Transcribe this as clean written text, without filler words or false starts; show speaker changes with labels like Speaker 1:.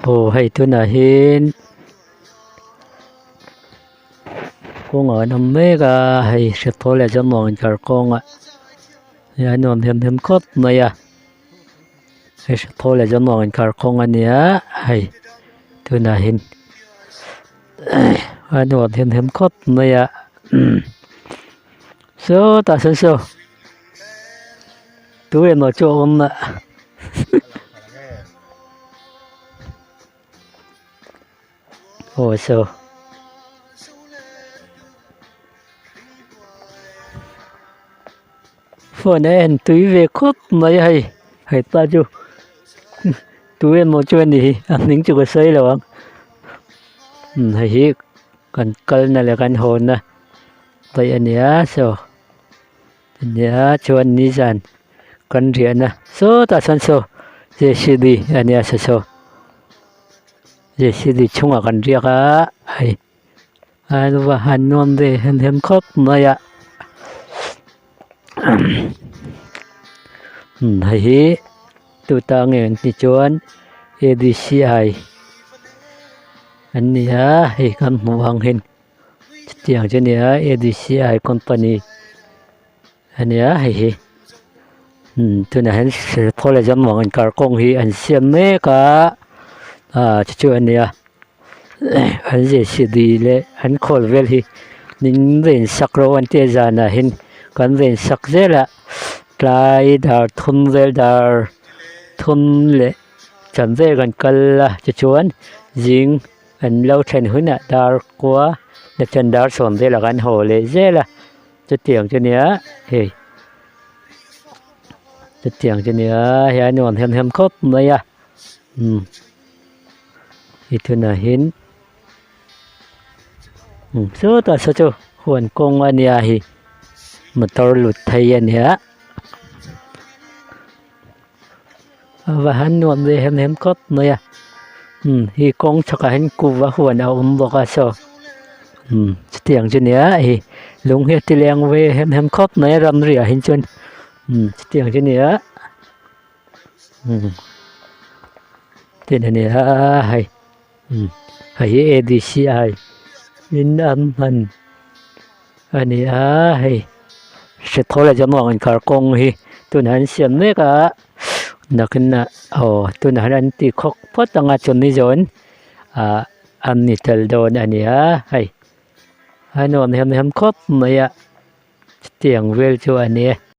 Speaker 1: Aw hei tunah hian kawngah an awm mek a hei hriatpawh leh zawmawng inkar kawngah hei a nuam hem hem khawp mai a hei hriatpawh leh zawmawng inkar kawng a nia hei tunah hian a nuam hem hem khawp mai a sawtah sawn saw. Tu emaw chu a awm a aw saw phone a en tui ve khawp mai a hei hei pa chu tu emaw chu a ni hi a hming chu ka sawi lo ang hei hi kan kalna leh kan hawnna daih a nia saw. Nia chuan nizan kan riahna sawtah sawn saw J C B a nia saw saw J C B chhungah kan riak a hei a va han nuam ve hem hem khawp mai a hei hi tuta nge an tih chuan A B C I an ni a hei kan hmuh ang hian. Chutiang chu ania A_B_C_I company ania hei hi umm tunah hian serthawl leh zawmawng inkar kawng hi an siam mek a ah chu chu ania an J_C_B leh an khawl vel hi min ven sak rawh an tia zanah hian kan ven sak zel a tlai dar thum vel dar thum leh chan vel kan kal a tichuan zing. An lo thlen hunah dar kua la chuan dar sawm velah kan haw leh zel a chutiang chu nia hei chutiang chu nia hei a nuam hem hem khawp mai a umm hei tunah hian umm sawtah saw chu huan kawng a nia hei motor lut phei a nia va han nuam ve hem hem khawp mai a umm hi kawng chhakah hian kuhva huan a awm bawk a saw umm chutiang chu nia hei lung hi a ti leng ve hem hem khawp mai a ramri ah hi chuan umm chutiang chu nia umm tin a nia hei umm hei hi A B C I in an hman a ni a hei hrethawl leh zawmawng inkar kawng hi tunah an siam mek a nakinah aw tunah hian an ti khawk phawt ang a chumi zawn ah an ni tel dawn a ni a hei a nuam hem hem khawp mai a chutiang vel chu a ni e.